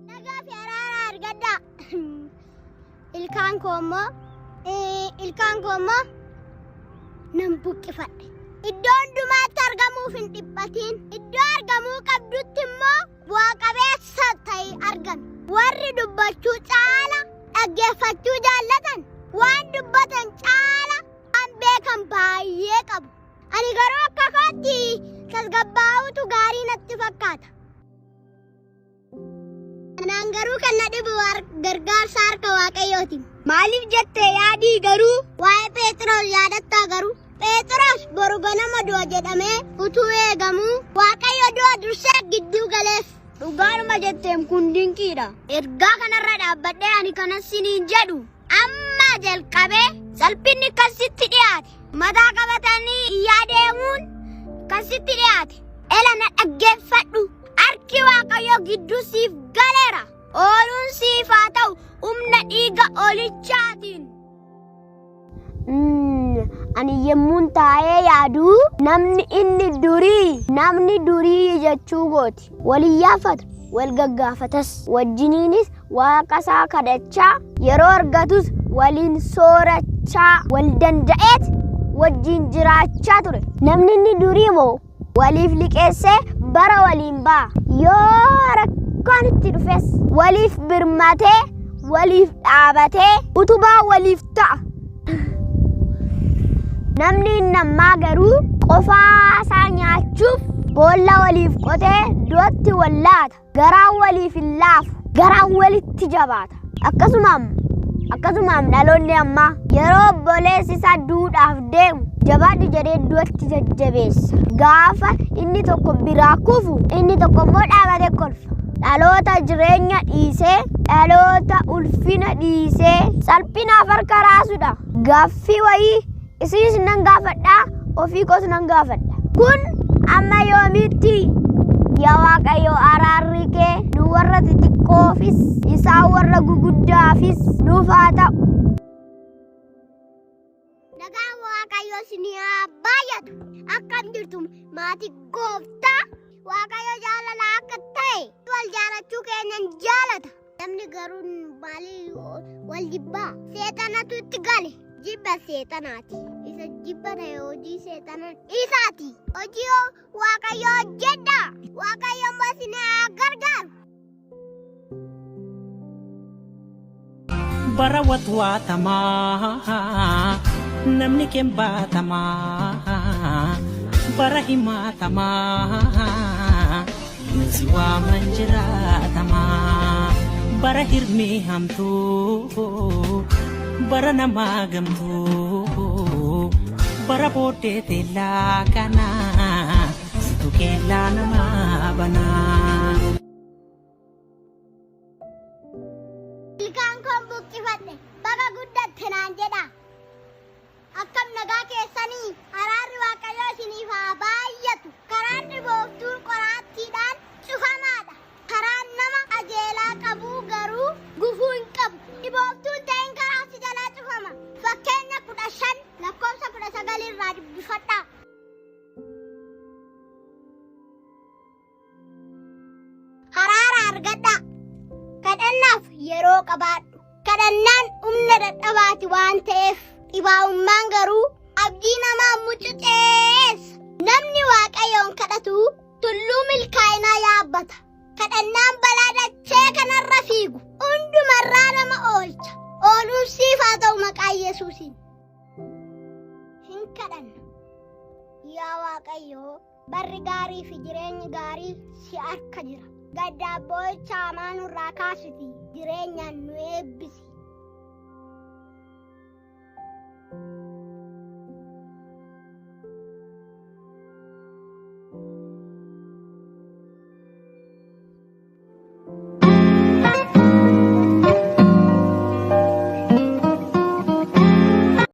Nagaa fi araara argadhaa. Ilkaan koo immoo ilkaan koo immoo nan buqqifadhe. Iddoo hundumaatti argamuuf hin dhiphatiin. Iddoo argamuu qabdutti immoo bu'aa qabeessa ta'e argami. Warri dubbachuu caala dhaggeeffachuu jaallatan waan dubbatan caala waan beekan baay'ee qabu. Ani garuu akka kootti tasgabbaa'uutu gaarii natti fakkaata. Anaan garuu kan na dhibu gargaarsa harka Waaqayyooti. Maaliif jettee yaadii garuu? Waa'ee Phexros yaadattaa garuu? Phexros boru ganama du'a jedhamee utuu eegamuu Waaqayyo du'a dursee gidduu galeef. Dhugaadhuma jetteem kun dinqiidha. Ergaa kanarra dhaabbadhee ani kanan siniin jedhu amma jalqabee salphinni kan sitti dhiyaate mataa qabatanii iyyaa deemuun kan sitti dhiyaate ela na dhaggeeffadhu harki waaqayyoo gidduu siif galeera ooluun siif haa ta'u humna dhiiga olichaatiin. Ani yemmuun taa'ee yaadu namni inni durii namni durii jechuu kooti wal iyyaafata wal gaggaafatas wajjiniinis waaqa isaa kadhachaa yeroo argatus waliin soorachaa wal danda'eet wajjin jiraachaa ture. Namni inni durii moo waliif liqeessee bara waliin ba'a. Yoo rakkoon itti dhufes waliif birmatee waliif dhaabatee utubaa waliif ta'a. Namni inni ammaa garuu qofaa isaa nyaachuuf boolla waliif qotee du'atti wal laata. Garaan waliif hin laafu. Garaan walitti jabaata. Akkasumaam akkasumaam dhaloonni ammaa yeroo obboleessi isaa duudhaaf deemu jabaadhu jedhee du'atti jajjabeessa. Gaafa inni tokko biraa kufu inni tokko immoo dhaabatee kolfa. Dhaloota jireenya dhiisee dhaloota ulfina dhiisee salphinaaf harka raasudha. Gaaffii wayii isinis nan gaafadha ofii koos nan gaafadha. Kun amma yoomiitti? Yaa Waaqayyo araarri kee nu warra xixiqqoofis isaan warra guguddaafis nuuf haa ta'u. Nagaan Waaqayyo isinii haa baay'atu. Akkam jirtu maatii gooftaa? Waaqayyo jaalala akka ta'e wal jaalachuu keenyan jaalata. Namni garuu maalii wal jibbaa? Seexanatu itti gale. Jibba seexanaati. Isa jibba ta'e hojii seexana dhiisaati. Hojii Waaqayyo hojjedha. Waaqayyo immoo isin haa gargaaru. Bara watwaatamaa namni keen baatamaa bara himaatamaa yoo si waaman jiraatamaa bara hirmii hamtuu bara namaa gamtuu bara booddee teellaa kanaa situ keellaa namaa banaa. Ilkaan koon buqqifadhe baga guddatte naan jedha. Akkam nagaa keessanii araarri Waaqayyoo isiniif haa baay'atu. Karaan dhibooftuun qoraattiidhaan cufamaadha. Karaan nama qajeelaa qabuu garuu gufuu hin qabu. Dhibooftuun ta'in karaa si jalaa cufama. Fakkeenya 15 lakkoofsa 19 irraa dubbifadhaa. Haraara argadhaa. Kadhannaaf yeroo qabaadhu. Kadhannaan humna dadhabaati waan ta'eef dhibaa'ummaan garuu abdii namaa mucuceessa. Namni Waaqayyoon kadhatu tulluu milkaa'inaa yaabbata. Kadhannaan balaa dachee kanarra fiigu hundumarraa nama oolcha. Ooluun siif haa ta'u maqaa Yesuusiin. Hin kadhanna. Yaa Waaqayyoo Barri gaarii fi jireenyi gaarii si harka jira. Gaddaaf boo'icha hamaa nurraa kaasiti jireenyaan nu eebbisi.